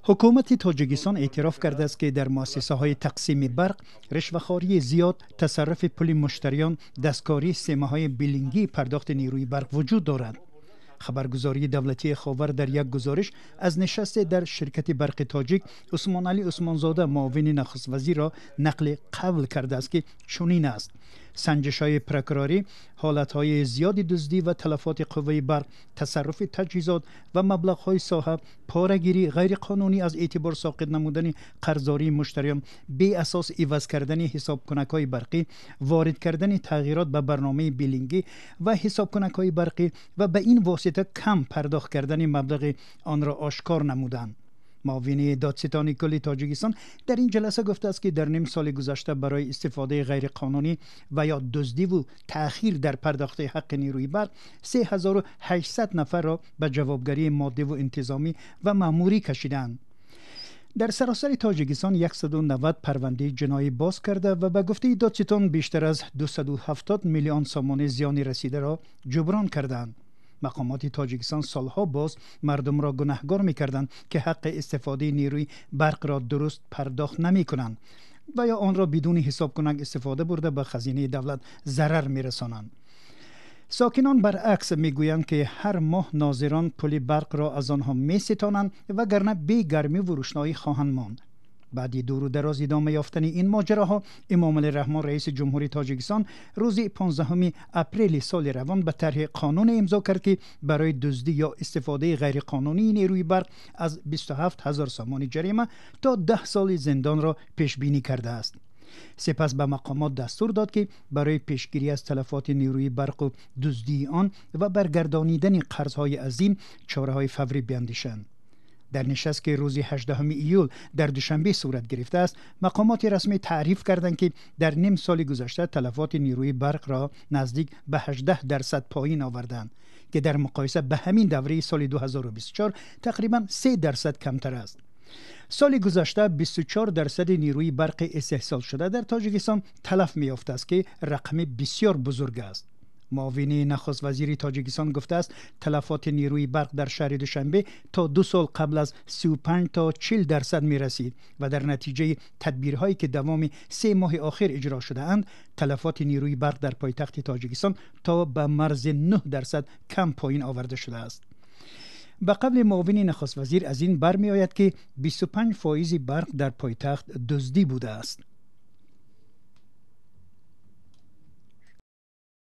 Ҳукумати Тоҷикистон эътироф кардааст, ки дар муассисаҳои тақсими барқ ришвахории зиёд, тасарруфи пули муштариён, дасткории системаҳои биллингии пардохти нерӯи барқ вуҷуд дорад. Хабаргузории давлатии Ховар дар як гузориш аз нишасте дар ширкати Барқи Тоҷик Усмоналӣ Усмонзода, муовини нахуствазирро нақли қавл кардааст, ки чунин аст: санҷишҳои прокурорӣ ҳолатҳои зиёди дуздӣ ва талафоти қувваи барқ, тасарруфи таҷҳизот ва маблағҳои соҳа, порагирӣ, ғайриқонунӣ аз эътибор соқит намудани қарздории муштариён, беасос иваз кардани ҳисобкунакҳои барқӣ, ворид кардани тағйирот ба барномаи биллингӣ ва ҳисобкунакҳои барқӣ ва ба ин восита кам пардохт кардани маблағи онро ошкор намуданд. Муовини додситони кулли Тоҷикистон дар ин ҷаласа гуфтааст, ки дар ним соли гузашта барои истифодаи ғайриқонунӣ ва ё дуздиву таъхир дар пардохти ҳаққи нерӯи барқ 3800 нафарро ба ҷавобгарии моддиву интизомӣ ва маъмурӣ кашидаанд. Дар саросари Тоҷикистон 190 парвандаи ҷиноӣ боз карда ва ба гуфтаи додситон бештар аз 270 миллион сомонӣ зиёни расидаро ҷуброн кардаанд. Мақомоти Тоҷикистон солҳо боз мардумро гунаҳгор мекарданд, ки ҳаққи истифодаи нерӯи барқро дуруст пардохт намекунанд ва ё онро бидуни ҳисобкунак истифода бурда ба хазинаи давлат зарар мерасонанд. Сокинон баръакс мегӯянд, ки ҳар моҳ нозирон пули барқро аз онҳо меситонанд, вагарна бегармиву рӯшноӣ хоҳанд монд. Баъди дуру дароз идома ёфтани ин моҷароҳо, Эмомалӣ Раҳмон, раиси ҷумҳури Тоҷикистон, рӯзи 15 апрели соли равон ба тарҳи қонуне имзо кард, ки барои дуздӣ ё истифодаи ғайриқонунии нерӯи барқ аз 27 ҳазор сомонӣ ҷарима то 10 соли зиндонро пешбинӣ кардааст. Сипас ба мақомот дастур дод, ки барои пешгирӣ аз талафоти нерӯи барқу дуздии он ва баргардонидани қарзҳои азим чораҳои фаврӣ биандешанд. Дар нишаст, ки рӯзи 18 июл дар Душанбе сурат гирифтааст, мақомоти расмӣ таъриф карданд, ки дар ним соли гузашта талафоти нерӯи барқро наздик ба 18% поин оварданд, ки дар муқоиса ба ҳамин давраи соли 2024 тақрибан 3% камтар аст. Соли гузашта 24% нерӯи барқи истеҳсолшуда дар Тоҷикистон талаф меёфтааст, ки рақами бисёр бузург аст. Муовини нахуствазири Тоҷикистон гуфтааст, талафоти нерӯи барқ дар шаҳри Душанбе то 2 сол қабл аз 35 то 40% мерасид ва дар натиҷаи тадбирҳое, ки давоми 3 моҳи охир иҷро шудаанд, талафоти нерӯи барқ дар пойтахти Тоҷикистон то ба марзи 9% кам поин оварда шудааст. Ба қавли муовини нахуствазир, аз ин бармеояд, ки 25% барқ дар пойтахт дуздӣ будааст.